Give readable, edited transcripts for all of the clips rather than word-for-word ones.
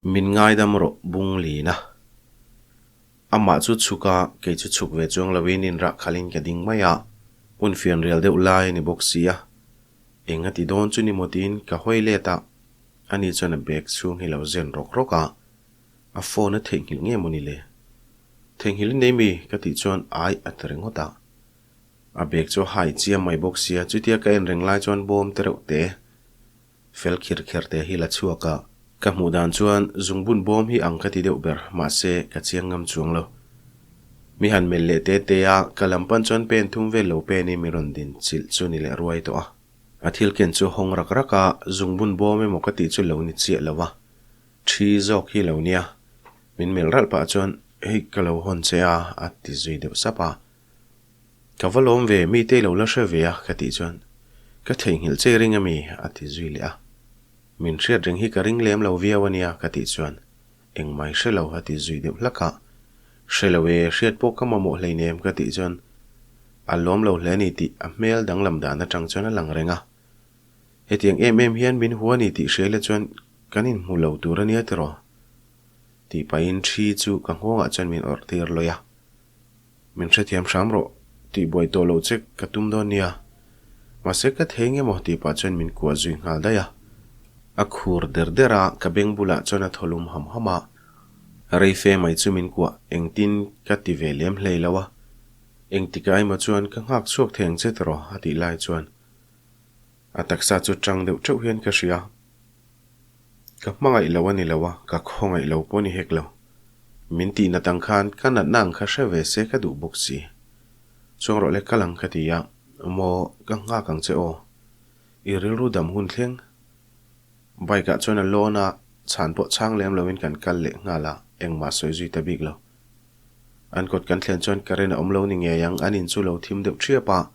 Min ngaidam rawh bung lin a. Amah chu chhuk a, kei chu chhuk ve chuang loin inrah khalhin ka ding mai a, hun fianrial deuh lai a ni bawk si a. Eng a ti dawn chu ni maw tiin ka hawi let a, ani chuan a bag chhung hi lo zen rawk rawk a, a phone a theihnghilh nge maw ni le? Theihnghilh i nei mi? ka tih chuan ai a ti ringawt a. A bag chu a hai chiam mai bawk sia, chutia ka en reng lai chuan bawm te reuh te. Fel khir kher te hi la chhuak a, ka hmuh dan chuan zungbun bawm hi ang ka ti deuh ber, mahse ka chiang ngam chuang lo. Mi han melh leh te te a, ka lam pan chuan pen thum vel lo pen in min rawn din chilh chu ni leh ruai tawh a. A thil ken chu hawng rak rak a, zungbun bawm emaw ka tih chu lo ni chiah lo a, thi zawk hi lo nia. Min melh ralh pah chuan, Hei ka lo hawn che a, a ti zui deuh sap a. Ka va lawm ve, mite i lo la hre ve a, ka tih chuan, Ka theihnghilh che i ring ami? a ti zui leh a. Min hriat reng hi ka ring lem lo viau a nia, ka tih chuan, Engmai hre lo, a ti zui deuh hlak a. Hre lo e, hriat pawh ka mamawh hleinem, ka tih chuan, A lawm lo hle a ni tih a hmel danglam dan atang chuan a lang reng a. Hetiang em em hian min hua a ni tih hria ila chuan kan inhmu lo tur a nia tiraw? Tih pahin thi chu ka nghawngah chuan min awrh tir lawih a. Min hrethiam hram rawh, tih buai tawh loh che ka tum dawn nia. Mahse ka thei nge maw tih pah chuan min kuah zui nghal daih a. A khur der der a, ka beng bulah chuan a thaw lum ham ham a. Rei fe mai chu min kuah engtin ka ti ve lem hlei lo a. Engtikah emaw chuan ka nghak chhuak thei ang che tiraw a tih lai chuan a taksa chu tang deuh teuh hian ka hria. Ka hmangaih lo a ni lo a, ka khawngaih lo pawh a ni hek lo. Min tih nat ang khan ka natna ang kha hre ve se ka duh bawk si. Chuang rawh le kal ang ka ti a, maw ka nghak ang che aw. I rilru dam hun thleng. Bike ah chuan a lawn a, chhan pawh chhang lem loin kan kal leh nghal a, engmah sawi zui ta bik lo. An kawt kan thlen chuan current a awm lo ni ngei ang, an in chu lo thim deuh thiap a.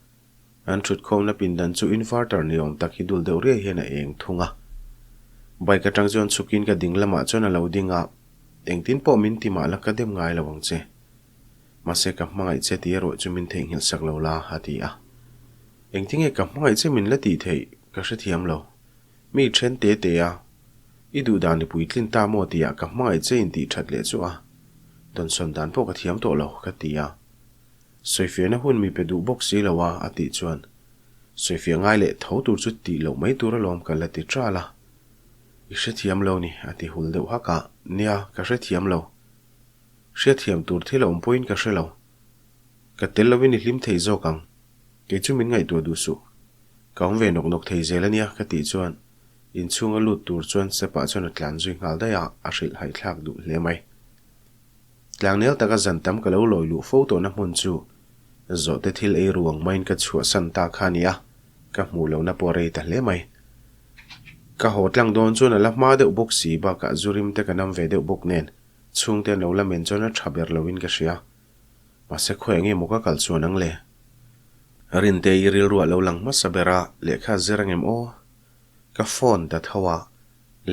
An thutkhawmna pindan chu inverter ni awm tak hi dul deuh riai hian a eng thung a. Bike atang chuan chhukin ka ding lamah chuan a lo ding a, engtin pawh min ti mah la ka dem ngai lo ang che. Mahse ka hmangaih che tih erawh chu min theihnghilh sak lo la, a ti a. Engtinge ka hmangaih che min la tih theih ka hrethiam lo. Mi then te te a, i duh dan i puitlin ta maw tihah ka hmangaih che in tih that leh chu a, dawnsawn dan pawh ka thiam tawh lo, ka ti a. Sawifiahna hun mi pe duh bawk si lo a, a tih chuan sawifiah ngai leh tho tur chu tih loh mai tur alawm ka la ti ṭal a. I hrethiam lo ni, a ti hul deuh hak a. Nia, ka hrethiam lo. Hriathiam tur thil a awm pawhin ka hre lo. Ka tel lovin i hlim thei zawk ang. Kei chu min ngaihtuah duh suh. Ka awm ve nawk nawk thei zel a nia, ka tih chuan inchhunga lut tur chuan step-ah chuan a tlan zui nghal daih a, a hrilh haithlak duh hle mai. Tlangnel taka zan tam ka lo lawi luh fo tawhna hmun chu zawhte thil ei ruang maiin ka chhuahsan ta kha a ni a, ka hmuh lohna pawh a rei ta hle mai. Ka haw tlang dawn chuan a la hma deuh bawk si bakah zu rim te ka nam ve deuh bawk nen chhungte an lo la men chuan a tha ber loin ka hria. Mahse khawi ang emaw ka kal chuan ang le? Rinte i rilruah lo lang hmasa ber a, lehkha zir angem aw? Ka phone ta tho a,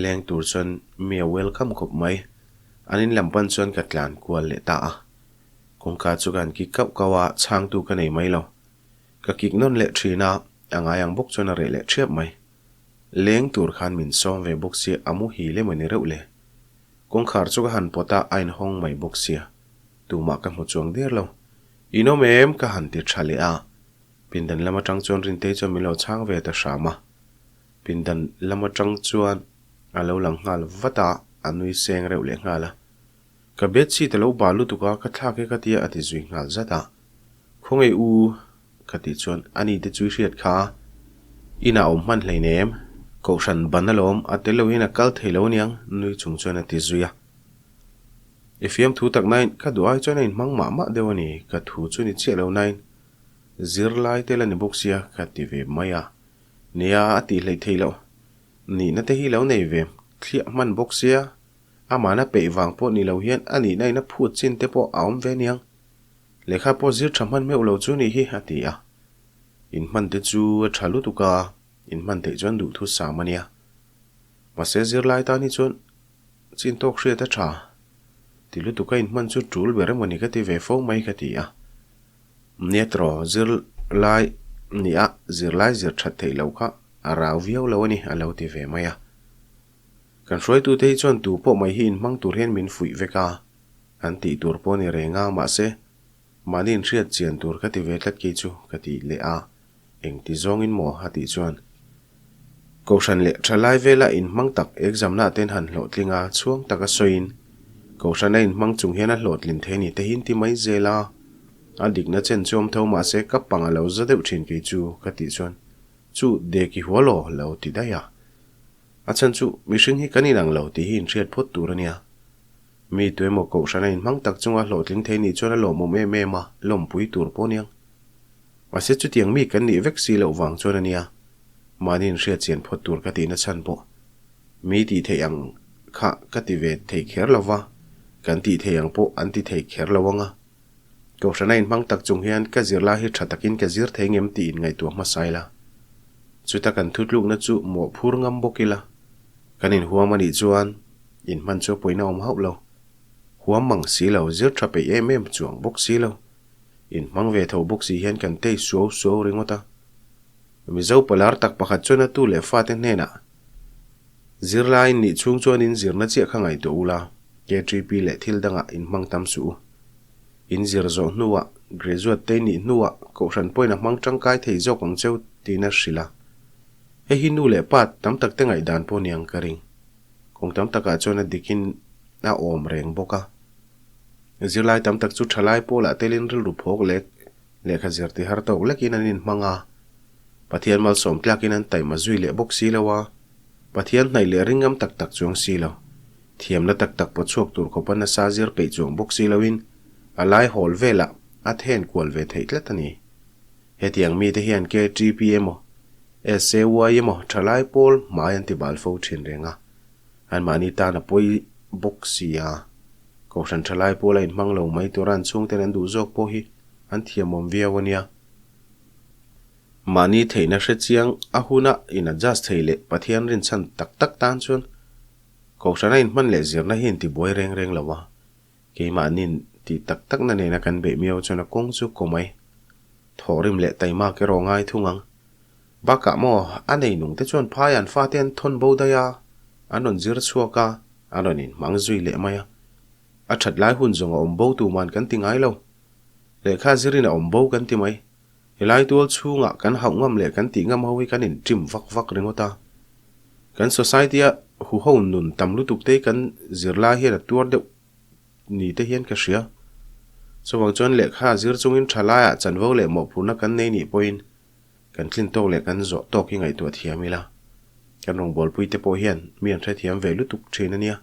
Leng tur chuan mi a welcome khawp mai. An in lam pan chuan ka tlan kual leh ta a. Kawngka chu ka han kik kauh kauh a, chhangtu ka nei mai lo. Ka kik nawn leh thin a, a ngai ang bawk chuan a reh leh thiap mai. Leng tur khan min sawm ve bawk sia a muhil emaw ni reuh le. Kawngkhar chu ka han pawt a, a inhawng mai bawk sia. Tumah ka hmu chuang der lo. In awm em? ka han ti tha leh a. Pindan lam atang chuan Rintei chuan min lo chhang ve ta hram a. Pindan lam atang chuan a lo lang nghal vat a, a nui seng reuh leh nghal a. Ka bedsheet a lo bal lutuk a, ka thlak e ka tia a ti zui nghal zat a. Khawngaih u ka tih chuan a ni te chu i hriat kha a, inah awm hman hleinem, kohhran ban alawm, a tel lo hian a kal thei lo aniang nui chung chuan a ti zui a. I fiamthu tak nain ka duh ai chuan a inhmang mah mah deuh a ni, ka thu chu ni chiah lo nain zirlai tel a ni bawk sia ka ti ve mai a. Nia, a tih hleih theih loh. Nihna te hi lo nei ve thliah hman bawk sia, amahna peih vang pawh ni lo hian a nihna in a phut chin te pawh a awm ve aniang. Lehkha pawh zir tha hman meuh lo chu nih hi, a ti a. In hman te chu a tha lutuk a, in hman theih chuan duhthu sam a nia. Mahse zirlai tan hi chuan chin tawk hriat a tha. Ti lutuk a in hman chu tul ber emaw ni ka ti ve fo mai ka ti a. Nia tiraw, zirlai nia zirlai zir that theih loh kha a rau viau lo a ni, a lo ti ve mai a. Kan hruaitute hi chuan tu pawh mai hi inhmang tur hian min fuih vek a, an tih tur pawh a ni reng a, mahse, mahni inhriat chian tur ka ti ve tlat kei chu ka ti leh a, engti zawngin maw a tih chuan Kohhran leh thalai vela inhmang tak exam-na ten han hlawhtling a, chhuang taka sawiin Kohhrana inhmang chung hian a hlawhtlin thei ni te hi inti mai zel a, a dikna chen chu awm tho mahse ka pang a lo za deuh thin kei chu ka tih chuan chu dek i hual aw lo ti daih a. A chhan chu mihring hi kan inang lo tih hi inhriat phawt tur a nia. Mi tuemaw Kohhrana inhmang tak chunga hlawhtling thei nih chuan a lawmawm em em a, lawmpui tur pawh aniang. Mahse chutiang mi kan nih vek si loh vang chuan a nia, mahni inhriat chian phawt tur ka tihna chhan pawh mi tih theih ang kha ka ti ve thei kher lo va, kan tih theih ang pawh an ti thei kher lo ang a. Kohhrana inhmang tak chung hian ka zirlai hi tha takin ka zir thei ngem tih inngaihtuah hmasa ila. Chuta kan thutlukna chu mawhphur ngam bawk ila, kan inhuam a nih chuan inhman chu a pawina awm hauh lo. Huam mang si lo, zir tha peih em em chuang bawk si lo. Inhmang ve tho bawk si hian kan tei suau suau ringawt a. Mizo palar tak pakhat chuan a tu leh fate hnenah, Zirlai in nih chhung chuan in zirna chiah kha ngaihtuah ula, KTP leh thil dangah inhmang tam suh u. In zir zawh hnuah, graduate te nih hnuah kohhran pawhin a hmang tangkai thei zawk ang cheu tiin a hrilh a. Hei hi nu leh pa tam tak te ngaihdan pawh niang ka ring. Kawng tam takah chuan a dikin a awm reng bawk a. Zirlai tam tak chu thalai pawlah telin rilru phawk leh lehkha zir ti har tawk lekin an inhmang a. Pathian malsawm tlakin an taima zui leh bawk si lo a, Pathian hnaih leh ringngam tak tak chuang si lo. Thiamna tak tak pawh chhuak tur khawpa nasa zir peih chuang bawk si loin a lai hawl velah a then kual ve theih tlat a ni. Hetiang mite hian KTP emaw, SAY emaw thalai pawl hmai an ti bal fo thin reng a. Anmahni tan a pawi bawk si a, Kohhran thalai pawl a inhmang lo mai tura an chhungten an duh zawk pawh hi an thiamawm viau a nia. Mahni theihna hre chiang a huna in adjust thei leh Pathian rinchhan tak tak tan chuan Kohhran a inhman leh zirna hi intibuai reng reng lo a, keimahni'n tih tak takna nena kan beih miau chuan a kawng chu kaw mai. Thawhrim leh taimak erawh ngai thung ang. Bakah maw, a nei nung te chuan phai an fate an thawn bo daih a, an rawn zir chhuak a, an rawn inhmang zui leh mai a. A that lai hun zawng a awm bo tuman kan ti ngai lo. Lehkha zirin a awm bo kan ti mai. Helai tual chhungah kan hauh ngam leh kan tih ngam ho hi kan inṭim vak vak ringawt a. Kan society-a huho nun tam lutuk te hi kan zirlai hian a tuar deuh ni te hian ka hria. Chuvang chuan lehkha zir chungin tha laiah chanvo leh mawhphurhna kan nei nih pawhin kan tlin tawk leh kan zawh tawk hi ngaihtuah thiam ila. Kan rawngbawlpui te pawh hian mi an hrethiam ve lutuk thin a nia.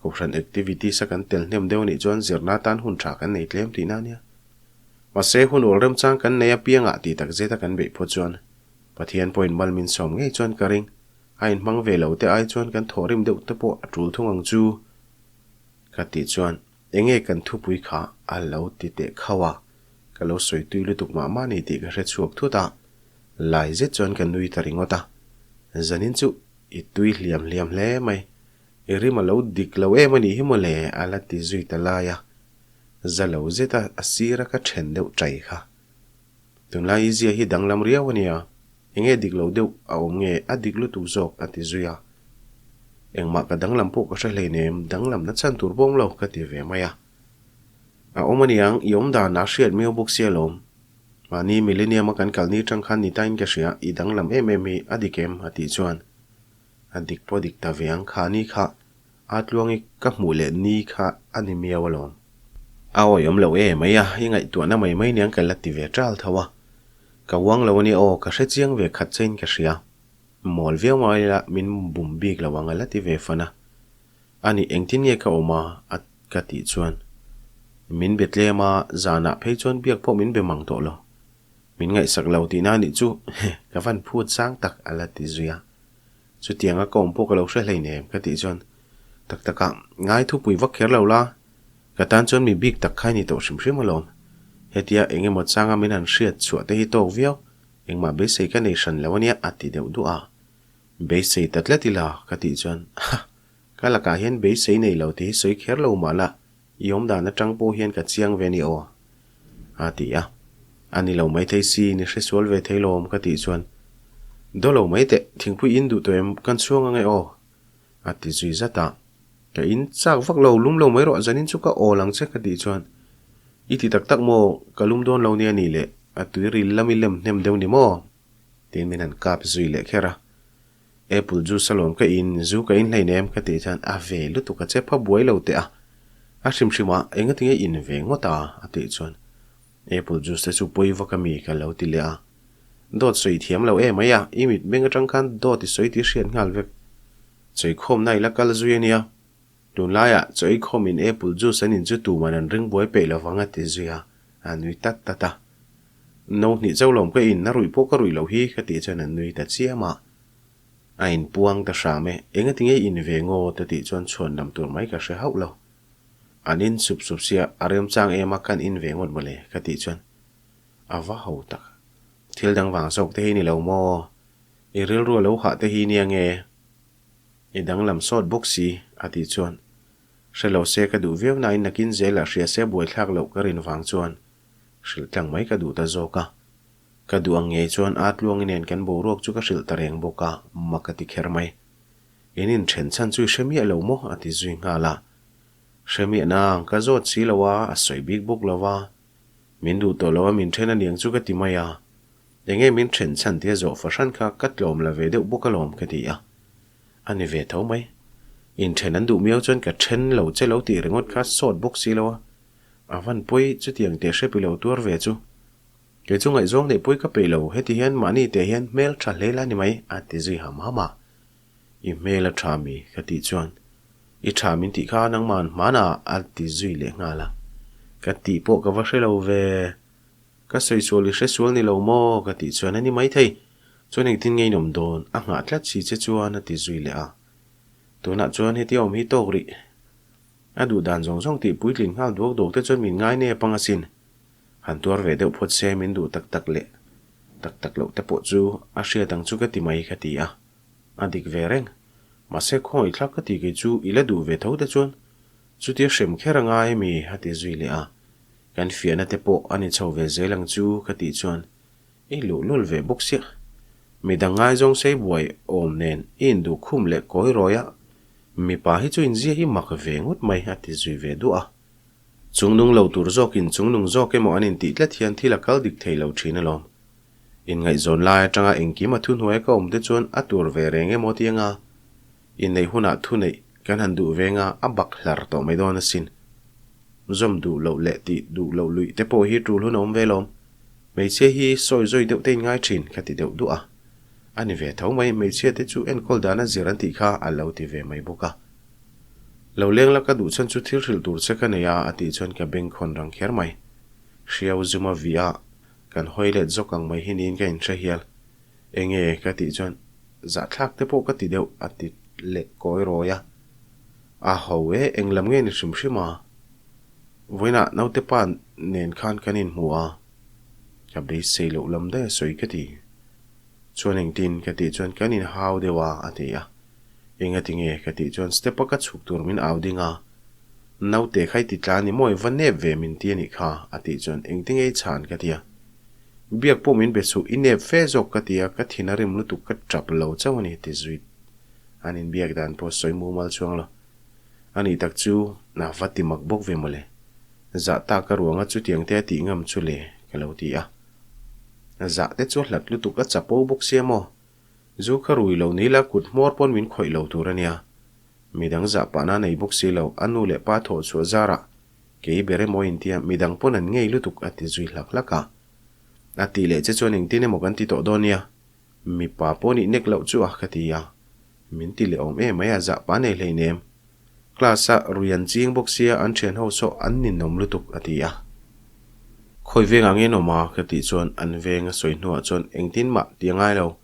Kohhran activities a kan tel hnem deuh anih chuan zirna tan hun tha kan nei tlem tihna a nia. Mahse hun ual remchang kan nei apiangah tih tak zeta kan beih phawt chuan Pathian pawhin mal min sawm ngei chuan ka ring. A inhmang ve lo te ai chuan kan thawhrim deuh te pawh a tul thung ang chu. Ka tih chuan enge kan thupui kha a lo ti teh khauh a, ka lo sawi tui lutuk mah mah ni tih ka hre chhuak thut a, lai zet chuan ka nui ta ringawt a. Zanin chu i tui hliam hliam hle mai, i rim a lo dik lo em a nih hi mawle a la ti zui ta lai a, za lo zet a a sir a ka then deuh chai kha. Tunlai i zia hi danglam riau a nia, enge dik lo deuh a awm nge a dik lutuk zawk a ti zui a. Engmah ka danglam pawh ka hre hleinem, danglamna chhan tur pawh awm lo ka ti ve mai a. A awm aniang, i awm dan a hriat miau bawk sia lawm. Mahni millennium a kan kal ni tang khan ni tain ka hria, i danglam em em hi a dik em a tih chuan a dik pawh dik ta ve ang kha ni kha A tluangi ka hmuh leh ni kha a ni miau alawm. A awih awm lo e mai a, i ngaihtuahna mai mai niang ka la ti ve ṭal tho a. Ka uang lo a nia aw, ka hre chiang ve khat chein ka hria. Mawl viau mai ila min bum bik lo ang a la ti ve fan a. A nih engtin nge ka awm a a ka tih chuan. Min be tlem a, zanah phei chuan biak pawh min be mang tawh lo. Min ngaihsak lo tihna a nih chu, ka van phut sang tak a la ti zui a. Chutianga ka awm pawh ka lo hre hleinem ka tih chuan tak takah ngai thupui vak kher lo la, ka tan chuan mi bik tak kha i ni tawh hrim hrim alawm. Hetia eng emaw changa min han hriat chhuah te hi tawk viau, engmah beisei ka nei hran lo ania a ti deuh duah a. Beisei ta tlat ila ka tih chuan ha! Ka lakah hian beisei nei lo tih hi sawi kher lo mah la, I awm dan atang pawh hian ka chiang ve ni aw? A ti a. A ni lo maithei si, ni hresual ve thei lawm ka tih chuan, Daw lo mai teh, thingpui in duh tawh em, kan chhuang ange aw? A ti zui zat a. Ka in chak vak lo, lum lo mai rawh, zanin chu ka awl ang che ka tih chuan, I ti tak tak maw, ka lum dawn lo nia ni le, a tui ril lam i lem hnem deuh ni maw? Tiin min han kap zui leh kher a. Apple juice alawm ka in, zu ka in hleinem ka tih chuan a ve lutuk a che pha buai lo teh a. A hrim hrim a, engatinge in ve ngawt a? a tih chuan Apple juice te chu pawi vak a mi ka lo ti leh a. Dawt sawi thiam lo em mai a, i mit meng atang khan dawt i sawi tih hriat nghal vek. Chawikhawmna i la kal zui a nia. Tunlaiah chawikhawmin apple juice an in chu tuman an ring buai peih lovang a ti zui a, a nui tat tat a. No hnih chauh lawm ka in, a ruih pawh ka ruih loh hi ka tih chuan an nui ta chiam a. A inpuang ta hram e, engati nge in ve ngaw ta tih chuan chhuan lam tur mai ka hre hauh lo. An in sup sup sia, a remchang em a kan in ve ngawt mawle ka tih chuan a va ho tak. Thil dang vang zawk te hi ni lo maw? I rilru a lo hah te hi nia nge? I danglam sawt bawk si a tih chuan hre lo se ka duh viau nain nakin zelah hria se buaithlak loh ka rin vang chuan hrilh tlang mai ka duh ta zawk a. Ka duh ang ngei chuan a tluangi nen kan boruak chu ka hrilh ta reng bawk a, mak a ti kher mai. In inthen chhan chu i hre miah lo maw? a ti zui nghal a. Hre miah nang, ka zawt si lo a, a sawi bik bawk lo a. Min duh tawh lo a min then aniang chu ka ti mai a. Enge min then chhan tia zawh fahran kha ka tlawm la ve deuh bawk alawm ka ti a. A ni ve tho mai. Inthen an duh miau chuan ka then lo che lo tih ringawt kha sawt bawk si lo a. A van pawi chutiang teh hrepi lo tuar ve chu. Kei chu ngaihzawng neih pawi ka peih lo, heti hian mahni teh hian hmel tha hle la ni mai a ti zui ham ham a. I hmel a tha mi? ka tih chuan I tha min tih kha nangman hmanah a ti zui leh nghal a. Ka tih pawh ka va hre lo ve. Ka sawi sual i hre sual ni lo maw? ka tih chuan a ni maithei. Chuan engtin nge in awm dawn? A nghah tlat si che chuan a ti zui leh a. Tunah chuan hetia awm hi tawk rih. A duh dan zawng zawng tih puitlin nghal duak duak te chuan min ngai nep ang asin. Han tuar ve deuh phawt se min duh tak tak leh tak tak loh te pawh chu a hriat ang chu ka ti mai ka ti a. A dik ve reng. Mahse khawngaih thlak ka ti kei chu i la duh ve tho te chuan chutia hrem kher a ngai mi a ti zui leh a. Kan fiahna te pawh a ni chho ve zel ang chu ka tih chuan i luhlul ve bawk sia. Midang ngaizawng sei buai awm nen i induh khum leh kawi rawi a, mipa hi chu inzia hi mak ve ngawt mai a ti zui ve duah a. Chungnung lo tur zawkin chungnung zawk emaw an intih tlat hian thil a kal dik thei lo thin alawm. Inngaihzawn lai atanga engkim a thuhnuai ka awm te chuan a tur ve reng emaw ti anga inneih hunah thuneih kan han duh veng a, a bak hlar tawh mai dawn asin. Zawm duh loh leh tih duh loh luih te pawh hi tul hun a awm ve lawm. Hmeichhia hi sawi zawi deuh te in ngai thin ka ti deuh duah a. A ni ve tho mai, hmeichhia te chu enkawl dan a zir an tih kha a lo ti ve mai bawk a. Lo leng la ka duh chhan chu thil hrilh tur che ka nei a, a tih chuan ka bengkhawn rang kher mai. Hriau zuma vih a, kan hawi let zawk ang mai hi niin ka inhre hial. Enge ka tih chuan zahthlak te pawh ka ti deuh a ti leh kawi rawi a. A ho e, eng lam nge ni hrim hrim a? Vawiinah naute pa nen khan kan inhmu a, ka beisei loh lam daih a sawi ka ti. Chuan engtin ka tih chuan kan inhau deuh a a ti a. Engati nge ka tih chuan step a ka chhuk tur min au ding a, Naute kha i ti tla ni maw i va nep ve min ti a nih kha a tih chuan engtinge i chhan ka ti a. Biak pawh min be suh i nep fe zawk ka ti a, ka thin a rim lutuk ka tap lo chauh a ni ti zui an inbiak dan pawh sawi mumal chuang lo. A nih tak chu na va ti mak bawk ve mawle. Zah tak a ruang a chutiang te a tih ngam chu le ka lo ti a. Zah te chu a hlat lutuk a chapo bawk sia maw? Zu kha rui lo ni la kut hmawr pawn min khawih lo tur a nia. Midang zah pahna nei bawk si lo, a nu leh pa thawh chhuah zarah kei ber emaw intia midang pawn an ngei lutuk a ti zui hlak hlak a. A tih leh che chuan engtin emaw kan ti tawh dawn nia. Mipa pawh nih nek loh chu a ka ti a. Min ti leh awm em mai a zah pah nei hleinem. Class a rui an ching bawk sia an thian ho saw an ninawm lutuk a ti a. Khawi vengah nge nawm a ka tih chuan an veng a sawi hnuah chuan engtin mah ti a ngai lo.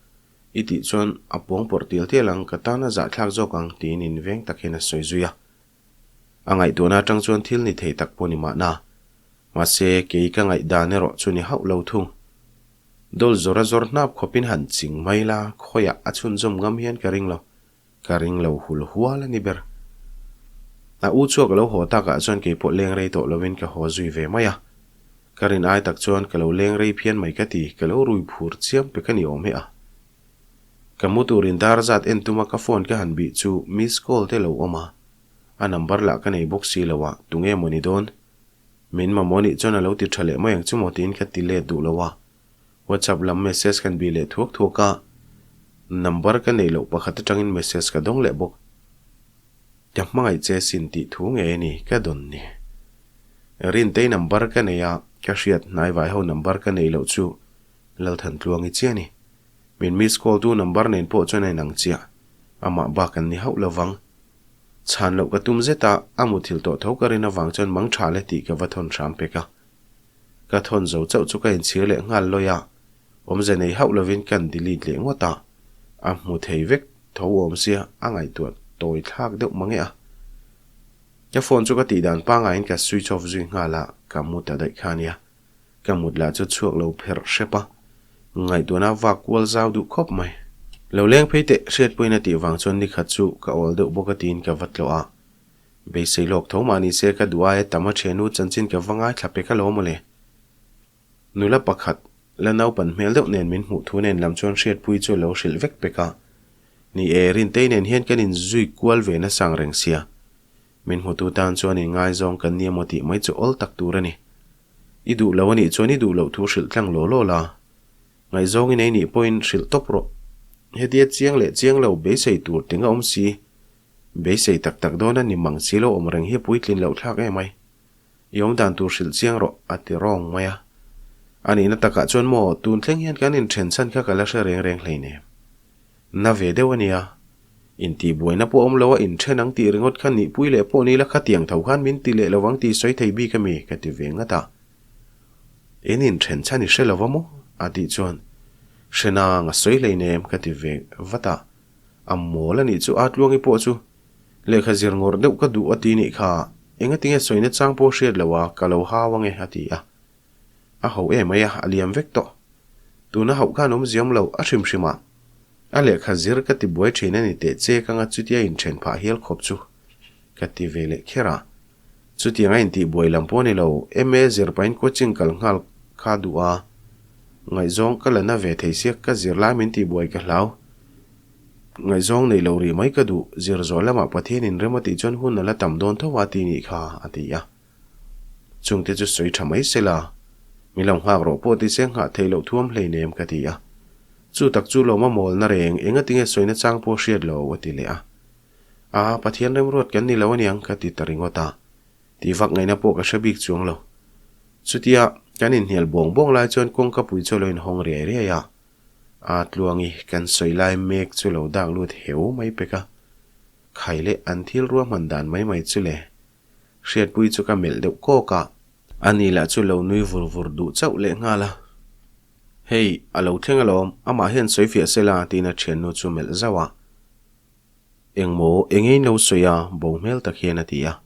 I tih chuan a pawng pawrh tial tial ang ka tan a zahthlak zawk ang tiin in veng tak hian a sawi zui a. A ngaihtuahna atang chuan thil ni thei tak pawh ni mahna. Mahse kei ka ngaihdan erawh chu ni hauh lo thung. Dawl zawr a zawr hnap khawpin han ching mai la khawiah a chhunzawm ngam hian ka ring lo. Ka ring lo hul hual a ni ber. A u chhuak a lo haw takah chuan kei pawh leng rei tawh lovin ka haw zui ve mai a. Ka rin ai tak chuan ka lo leng rei phian mai ka ti, ka lo rui phur chiam pe ka ni awm he a. Ka mu turin dar zat en tuma ka phone ka han bih chu miss call te lo awm a, a number lah ka nei bawk si lo a, tunge maw ni dawn? Min mamawh nih chuan a lo ti tha leh mai ang chu maw tiin ka ti let duh lo a. WhatsApp lam message kan bih leh thuak thuak a, number ka neih loh pakhat atangin message ka dawng leh bawk. Ka hmangaih che sin tih thu ngei a ni ka dawn ni. Rintei number ka nei a, ka hriat hnaivai ho number ka neih loh chu Lalthantluangi chiah a ni. Min miss call tu number nen pawh chuan a inang chiah. Amah bak an ni hauh lovang. Chhan loh ka tum zet a, a muthilh tawh tho ka rin avang chuan mang tha le tih ka va thawn hram pek a. Ka thawn zo chauh chu ka inchhir leh nghal lawi a, awmze nei hauh lovin kan delete leh ngawt a, a hmu thei vek tho awm sia a ngaihtuah tawi thlak deuh mange a. Ka phone chu ka tih dan pangaiin ka switch off zui nghal a, ka mu ta daih kha nia. Ka mut lah chu chhuak lo pherh hrep a, ngaihtuahna vak kual zau duh khawp mai. Lo leng phei teh hriatpuiin a tih vang chuan nikhat chu ka awl deuh bawk a tiin ka va tlawh a. Beisei lawk tho mah ni se ka duh aia tam a thiannu chanchin ka va ngaithla pek alawm mawle. Nula pakhat, la naupan hmel deuh nen min hmuh thu nen lam chuan hriatpui chu a lo hrilh vek pek a. Ni e, Rintei nen hian kan inzui kual ve nasang reng sia. Min hmutu tan chuan inngaizawng kan ni emaw tih mai chu awl tak tur a ni. I duh lo a nih chuan i duh loh thu hrilh tlang law law la. Ngaihzawng i nei nih pawhin hrilh tawp rawh. Hetia chiang leh chiang lo beisei tur ting a awm si. Beisei tak tak dawn a ni mang si lo awm reng hi puitlin loh thlak em ai. I awm dan tur hrilh chiang rawh a ti rawng mai a. A nihna takah chuan maw tun thleng hian kan inthen chhan kha ka la hre reng reng hleinem. Na ve deuh a nia. Intihbuaina pawh awm lo a inthen ang tih ringawt kha nihpui leh pawh ni la khatiang tho khan min ti leh lo ang tih sawi thei bik a mi ka ti ve ngat a. In inthen chhan i hre lo va maw? a tih chuan hre nang a sawi hleinem ka ti ve vat a. A mawl a nih chu a Tluangi pawh chu lehkha zir ngawrh deuh ka duh a ti nih kha engatinge sawina chang pawh hriat lo a ka lo hau ange a ti a. A hauh em mai a, a liam vek tawh. Tuna hauh khan awm ziam lo, a hrim hrim a. A lehkha zir ka ti buai thin a ni teh che ka nga chutia inthen phah hial khawp chu ka ti ve leh kher a. Chutiang a intih buai lam pawh a ni lo, MA zir pahin coaching kal nghal kha duh a. Ngaihzawng ka la na ve thei sia ka zir lai min tih buai ka hlau. Ngaihzawng neih loh rih mai ka duh, zir zawh lamah Pathian inrem a tih chuan hun a la tam dawn tho a ti nih kha a ti a. Chungte chu sawi tha mai se la, min lo nghak rawh pawh ti se nghah theih loh thuam hleinem ka ti a. Chu tak chu lawm a mawlna reng enga tinge sawina chang pawh hriat lo a ti leh a. A, Pathian remruat kan ni lo aniang ka ti ta ringawt a. Tih vak ngaihna pawh ka hre bik chuang lo. Chutia kan inhnial bawng bawng lai chuan kawngka pui chu a lo inhawng riai riai a. A, Tluangi kan sawi lai mek chu lo dak lut heu mai pek a. Khai leh an thil ruahman dan mai mai chu le. Hriatpui chu ka melh deuh kawk a. Ani lah chu lo nui vur vur duh chauh leh nghal a. Hei, a lo thleng alawm, amah hian sawi fiah se la, tiin a thiannu chu melh zauh a. Engmaw, engein lo sawi a, bo hmel tak hian a ti a.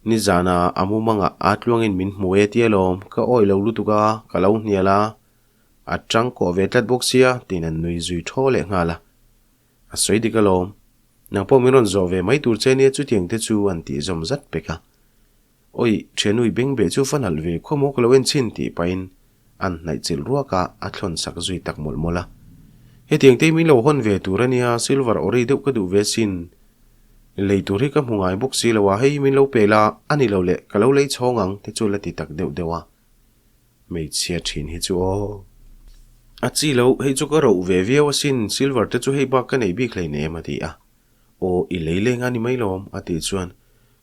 Nizana a mumangah aa tluangin min hmu e tia lawm, ka awih lo lutuk a, ka lo hnial a, a tang kawh ve tlat bawk sia, tiin an nui zui thaw leh nghal a. A sawi dik alawm. Nang pawh min rawn zawh ve mai tur che nia chutiang te chu an tih zawm zat pek a. Awi, thianui beng beh chu va nalh ve khaw maw ka lo en chhin tih pahin an hnaih chilh ruak a, a thlawn sak zui tak mawlh mawlh a. Hetiang te hi min lo hawn ve tur a nia, silver ori deuh ka duh ve sin. Lei tur hi ka hmu ngai bawk si lo a, hei hi min lo pe la, a ni lo le, ka lo lei chhawng ang te chu la ti tak deuh deuh a. Hmeichhia thin hi chu aw. A chi lo, hei chu ka roh ve viau asin, silver te chu hei bak ka nei bik hleinem a ti a. Aw, i lei leng a ni mai lawm, a tih chuan,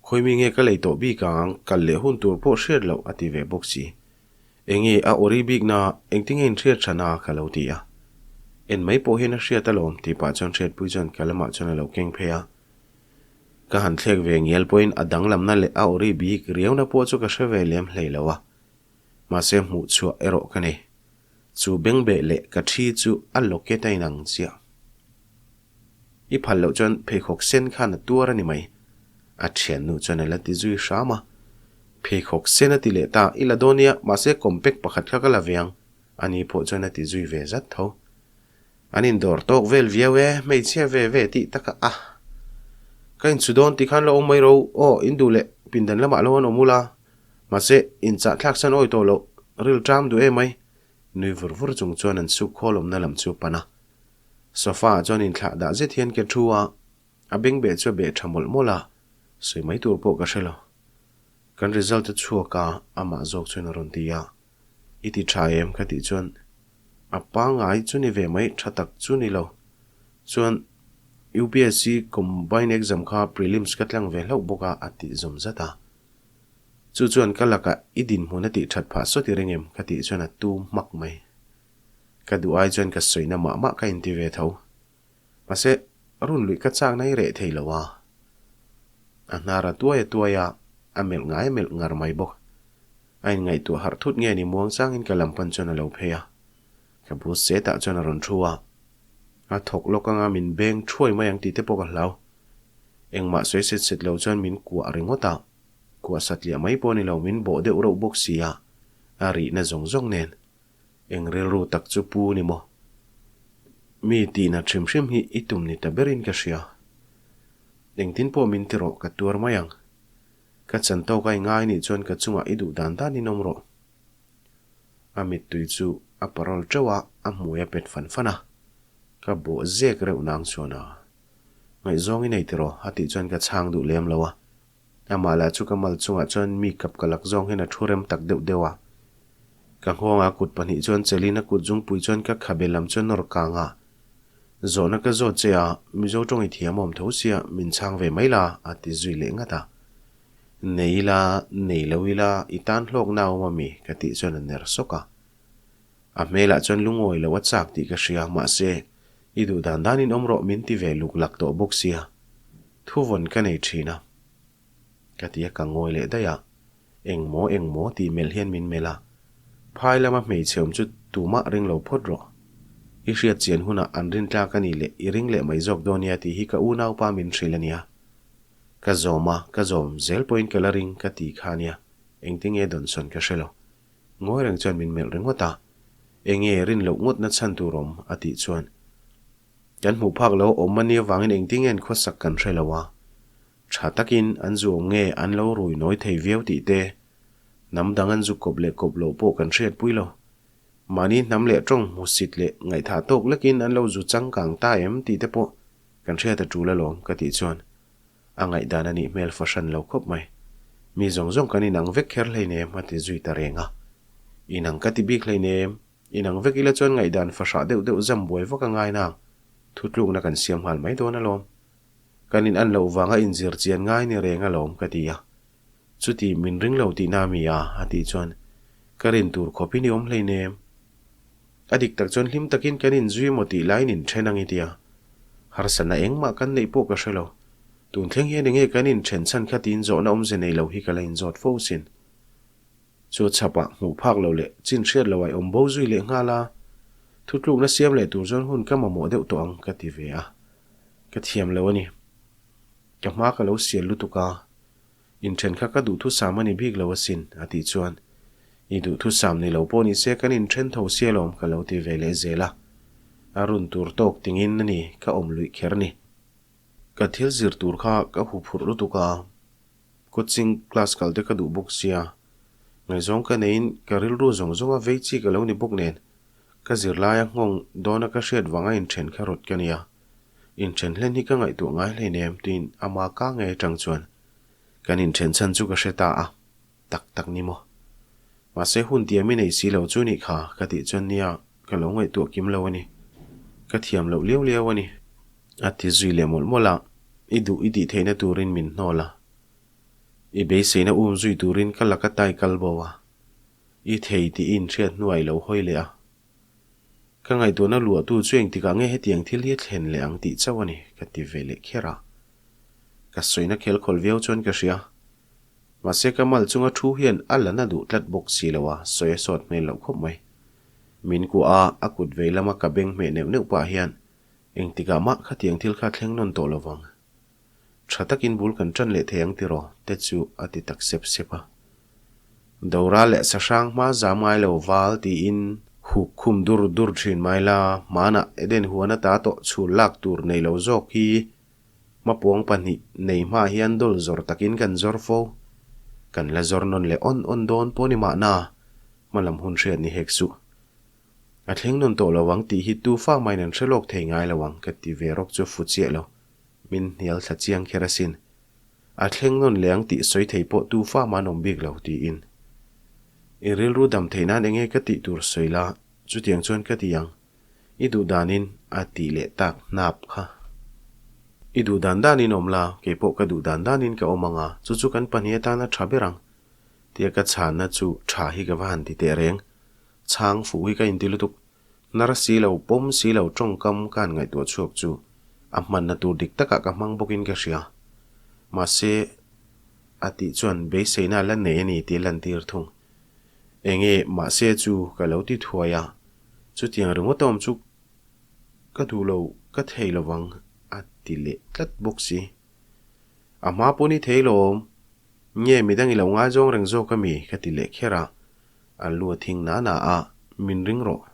Khawi mi nge ka lei tawh bik ang, kal leh hun tur pawh hriat loh, a ti ve bawk si. Enge a awri bik na, engtinge inhriat tha na ka lo ti a. En mai pawh hian a hriat alawm, tih pah chuan hriatpui chuan ka lamah chuan a lo keng phei a. Ka han thlek ve ngial pawhin a danglamna leh a awri bik riauna pawh chu ka hre ve lem hlei lo a. Mahse hmuh chhuah erawh ka nei. Chu bengbeh leh ka thi chu a locket a inang chiah. I phal loh chuan pheikhawk sen khan a tuar a ni mai. A thiannu chuan a la ti zui hram a. Pheikhawk sen a ti leh ta, i la dawn nia, mahse compact pakhat kha ka la ve ang, ani pawh chuan a ti zui ve zat tho. An indawr tawk vel viau e, hmeichhia ve ve tih taka a. Ka inchhu dawn ti khan la awm mai ro, aw, in duh leh pindan lamah lo an awm ula, Mahse, inchah thlak san awi tawh loh, ril ṭam duh em mai. Nui vur vur chung chuan an suk khawl awmna lam chu a pan a. Sofa ah chuan inthlah dah zet hian ka thu a, a bengbeh chu a beh tha mawlh mawlh a, sawi mai tur pawh ka hre lo. Kan result a chhuak a, amah zawk chuan a rawn ti a. I ti tha em? ka tih chuan a pangngai chu ni ve mai, tha tak chu ni lo. Chuan UPSC combine exam kha prelims ka tlang ve hlauh bawk a, a tih zawm zat a. Chu chuan ka lakah i dinhmun a tih that phah sawt i ring em? ka tih chuan a tum hmak mai. Ka duh ai chuan ka sawina mah mah ka inti ve tho. Mahse, run luih ka chakna hi reh thei lo a. A hnar a tuai a tuai a, a melh ngai a melh ngar mai bawk. A inngaihtuah harh thut nge ni muang changin ka lam pan chuan a lo phei a. Ka bul setah chuan a rawn thu a. A thawk lawk anga min beng thuai mai ang tih te pawh ka hlau. Engmah sawi set set lo chuan min kuah ringawt a. Kuah satliah mai pawh ni lo min bawh deuh reuh bawk si a, a rihna zawng zawng nen. Eng rilru tak chu pu ni maw? Mi tihna hrim hrim hi i tum ni ta berin ka hria. Engtin pawh min ti rawh ka tuar mai ang. Ka chan tawk a i ngai nih chuan ka chungah i duh dan danin awm rawh. A mittui chu a parawl teuh a, a hmui a pet fan fan a. Ka bawh zek reuh nang chuan a. Ngaihzawng i nei tiraw? a tih chuan ka chhang duh lem lo a. Amah lah chu ka mal chungah chuan mi kap ka lak zawng hian a thu rem tak deuh deuh a. Ka nghawngah kut pahnih chuan chelin a kut zungpui chuan ka khabe lam chuan nawr kang a. Zawhna ka zawt che a, Mizo tawng i thiam awm tho sia, min chhang ve mai la, a ti zui leh ngat a. Nei ila, nei lo ila, i tan hlawkna a awm ami? ka tih chuan a ner sawk a. A hmelah chuan lungawi lo a chak tih ka hria, mahse, i duh dan danin awm rawh min ti ve luk lak tawh bawk sia. Thuvawn ka nei thin a. Ka ti a, ka ngawi leh daih a. Eng maw, eng maw tih melh hian min melh a. Phai lama hmeichhe awm chu tumah ring lo phawt rawh. I hriat chian hunah an rin tlak a nih leh i ring leh mai zawk dawn nia tih hi ka unaupa min hrilh a nia. Ka zawm a, ka zawm zel pawhin ka la ring ka ti kha a nia. Engtinge dawnsawn ka hre lo. Ngawi reng chuan min melh ringawt a. Enge rin loh ngawtna chhan tur awm a tih chuan. Kan hmuh phak lo awm a nia vangin engtin nge an khawsak kan hre lo a. Tha takin an zu awm nge an lo rui nawi thei viau tih te, hnam dang an zu kawp leh kawp loh pawh kan hriatpui lo. Mahni hnam leh tawng hmusit leh ngaihthah tawk lekin an lo zu changkang ta em tih te pawh kan hriat a tul alawm ka tih chuan a ngaihdan a nih hmel fahran lo khawp mai. Mi zawng zawng kan inang vek kher hleinem a ti zui ta reng a. Inang ka ti bik hleinem. Inang vek ila chuan ngaihdan fahrah deuh deuh zam buai vak a ngai nang. Thutlukna kan siam nghal mai dawn alawm. Kan in an loh vanga inzir chian ngai ni reng alawm ka ti a. Chuti min ring lo tihna mi a? a tih chuan ka rin tur khawpin i awm hleinem. A dik tak chuan hlim takin kan inzui emaw tih laiin inthen ang i tia. Harsatna engmah kan neih pawh ka hre lo. Tun thleng hian enge kan inthen chhan kha tiin zawhna awmze nei lo hi ka la inzawt fo sin. Chu chhapah hmuh phak lo leh chin hriat lo ai awm bo zui leh nghal a, thutlukna siam leh tur chuan hun ka mamawh deuh tawh ang ka ti ve a, ka thiam lo a ni. Ka hma ka lo sial lutuk a, inthen kha ka duhthusam a ni bik lo asin a tih chuan, I duhthusam ni lo pawh ni se kan inthen tho sia lawm ka lo ti ve leh zel a, a run tur tawk tingin a ni ka awm luih kher ni. Ka thil zir tur kha ka huphurh lutuk a. Coaching class kal te ka duh bawk sia, ngaihzawng ka neiin ka rilru zawng zawng a vei chi ka lo ni bawk nen, ka zirlaia nghawng dawna ka hriat vanga inthen kha rawt ka nia. Inthen hlen hi ka ngaihtuah ngai hleinem tiin ama ka ngei atang chuan kan inthen chhan chu ka hre ta a, tak tak ni maw. Mahse hun tiam i nei si lo chu nih kha ka tih chuan nia ka lo ngaihtuah kim lo a ni. Ka thiam loh liau liau a ni. A ti zui leh mawlh mawlh a, I duh i tih theihna turin min hnawl a. I beiseina um zui turin ka laka tai kal bo a. I thei tih i inhriat hnuah i lo hawi leh a. Ka ngaihtuahna luahtu chu engtikah nge hetiang thil hi a thlen leh ang tih chauh a ni, ka ti ve leh kher a. Ka sawina khel khawl viau chuan ka hria. Mahse ka mal chunga thu hian a la na duh tlat bawk si lo a, sawi a sawt hmel loh khawp mai. Min kuah a, a kut vei lama ka beng hmeh neuh neuh pah hian Engtikah mah khatiang thil kha thleng nawn tawh lovang. Tha takin bul kan tan leh thei ang tiraw? te chu a ti tak sep sep a. Dora leh Sahrang hma zam ngai lo val tiin huk khum dur dur thin mai la, hmanah Eden huan ata tawh chhul lak tur nei lo zawk hi hmapuang pahnih nei hma hian dawl zawr takin kan zawr fo. Kan la zawr nawn leh awn awn dawn pawh ni mahna, hmalam hun hriat ni hek suh. A thleng nawn tawh lo ang tih hi tu fa mahin an hre lawk thei ngai lo ang ka ti ve rawk chu fu chiah lo. Min hnial thla chiang kher asin. A thleng nawn leh ang tih sawi thei pawh tu fa mah an awm bik lo tiin. I rilru dam theih nan enge ka tih tur sawi la, chutiang chuan ka ti ang. I duh danin a tih leh tak hnap kha. I duh dan danin awm la, kei pawh ka duh dan danin ka awm ang a, chu chu kan pahnih atana tha ber ang. Tia ka chhanna chu tha hi ka va han ti teh reng. Chhang fuh hi ka inti lutuk. Hnar si lo, pawm si lo tawngkam ka han ngaihtuah chhuak chu a hmanna tur dik takah ka hmang bawkin ka hria. Mahse, a tih chuan beiseina a la nei a ni tih a lantir thung. Enge mahse chu ka lo ti thuai a, chutiang ringawt a awm chu ka duh lo, ka thei lovang a ti leh tlat bawk si. A hma pawh ni thei lawm, nge midang i lo ngaizawng reng zawk a mi ka ti leh kher a, A lu a thing na na a, Min ring rawh.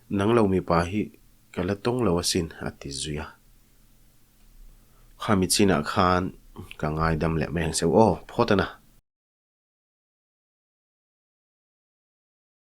Nang lo mipa hi ka la tawng lo asin, a ti zui a. Khami chinah khan ka ngaidam leh mai ang che u aw, phawt a na.